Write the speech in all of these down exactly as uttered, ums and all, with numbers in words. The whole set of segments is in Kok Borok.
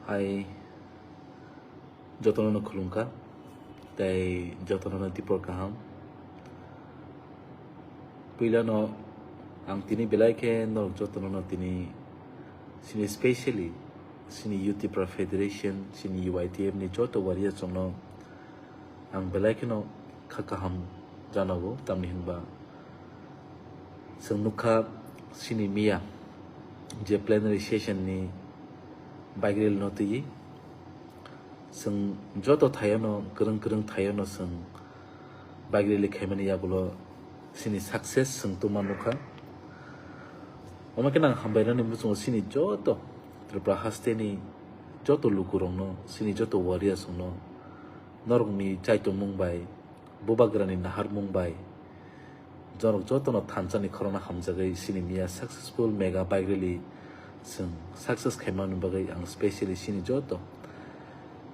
Hai jotono no khulumkha, tei jotono no dipor kaham. Puilano ang tini belai khe norok jotono no tini sini specially sini Youth Tipra Federation, sini U Y T F ni joto warriors rokno ang belai kheno kha kaham janago, tamni hinba chwng nukha sini miya je plenary session ni bike rally no twiwi chwng joto thayono kwrwng kwrwng thayono chwng bike rally khaimani yagulo sini success chwng tongma nukha. Omo khe nang hambai rani muchungo sini joto Tripura haste ni joto lukurokno, sini joto warriors rokno norokni chaitongmung bai, bubagrani naharmung bai, norok jotono thansa ni khorokno hamjagwi sini miya successful mega bike rally chwng success khaimani bagwi ang specially sini joto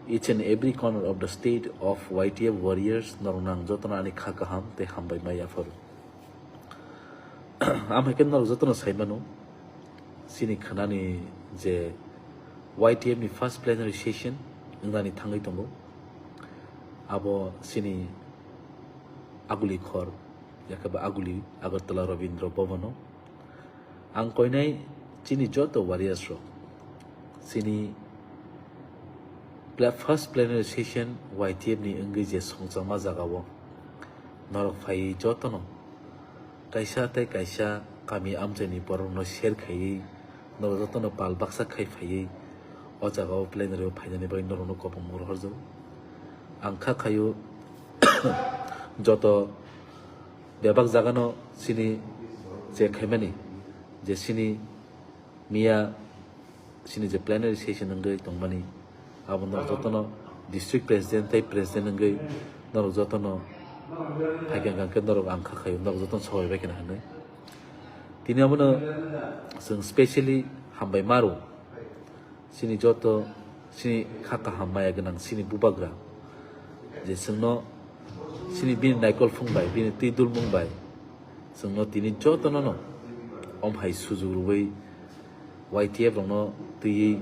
each and every corner of the state of Y T F warriors norokno ang jotono ani kha kaham tei hambai ma yapharo. Amhaikhe norok jotono saimano, chini khwnani je Y T F ni first plenary session wngnani thangwi tongo, abo chini Aguli khor, yakhe ba Aguli Agartala Rabindra Bhavano. Ang koinai chini joto warriors rok, chini pla-, first plenary session Y T F ni wngwi je songchakma jagao norok phaiwi jotono kaisa tei kaisa kami amchaini borokno share khaiwi norok jotono pal baksa khai phaiwi o jagao plenary o phainani bagwi norokno kobong rohorjago. Ang kha khaio joto bebak jagano chini je khaimani je chini miya chini je plenary session wngwi tongmani, abo norok jotono district president tei president wngwi norok jotono phaikha hwnkhe norok ang kha khaio norok jotono sawai bai kheno hinwi. Tini abono chwng specially hambai maro. Chini joto, chini kha kaham maya gwnang, chini bubagra. Je chwngno, chini bini naikolphung bai, bini twi dulmung bai, chwngno tini jotono no om hai sujuk rwui Y T F rokno twiwi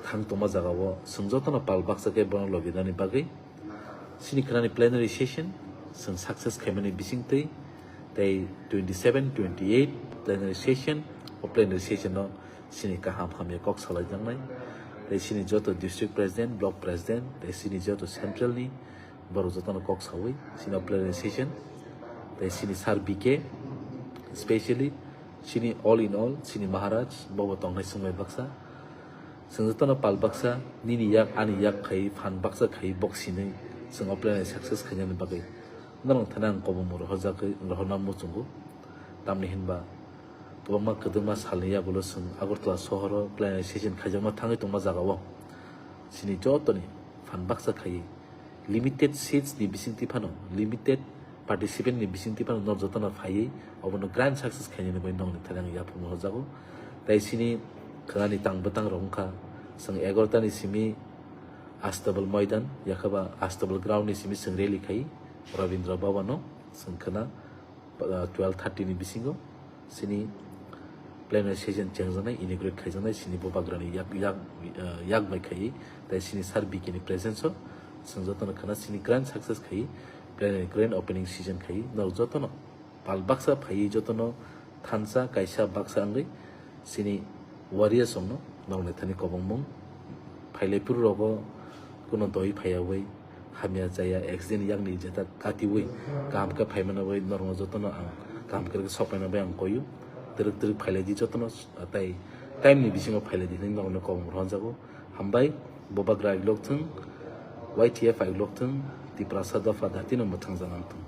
thang tongma jagao chwng jotono pal baksa khe bono logi nani bagwi. Chini khwnani plenary session chwng success khaimani bisingtwi tei twenty seven, twenty eight plenary session, o plenary session no chini kaham hamya kok salaijaknai tei chini joto district president, block president tei chini joto central ni borok jotono kok sawi chini o plenary session tei chini sir B K, specially chini all in all chini Maharaj bobo tongnai chwngbai baksa. Chwng jotono pal baksa, nini yak ani yak khai, phan baksa khai bok sinwi chwng o plan success khainani bagwi norok thani ang kobong rohorjagwi rohorna muchungo. Tamni hinba kwbangma kwdwma salni yagulo chwng Agartala sohoro plan session khaijakma thangwi tongma jagao chini jotoni phan baksa khaiwi limited seats ni bisingtwi phano, limited participant ni bisingtwi phano norok jotono phaiwi obono grand success khainani bagwi nokni thani ang yaphang rohorjago. Tei chini khwnani tang bwtang rok wngkha, chwng egarota ni simi Astabal Moidan, yakhaba Astabal ground ni simi chwng rally khai Rabindra Bhavan no chwng khwna, ah, twelve thirty ni bisingo chini plenary session chengjaknai, inaugurate khaijaknai, chini bubagrani yak, yak, ah, yak bai khai, tei chini sir B K ni presence o chwng jotono khwna chini grand success khai plenary grand opening session khai norok jotono pal baksa phaiwi jotono thansa kaisa baksa wngwi chini warriors rokno norokni thani kobongmung phailai phuru rogo kuno doi phaiyawi hamya chaya accident yakni jeta katiwi kaham khe phaimana bai norokno jotono ang kaham khe sok paina bai ang koyu twrwk twrwk phailai di jotono tei time ni bisingo phailai di hinwi norokno kobong rohorjago. Hambai, bubagra ailok thung, Y T F ailok thung, Tiprasa dopha datino mwthangjanang thung.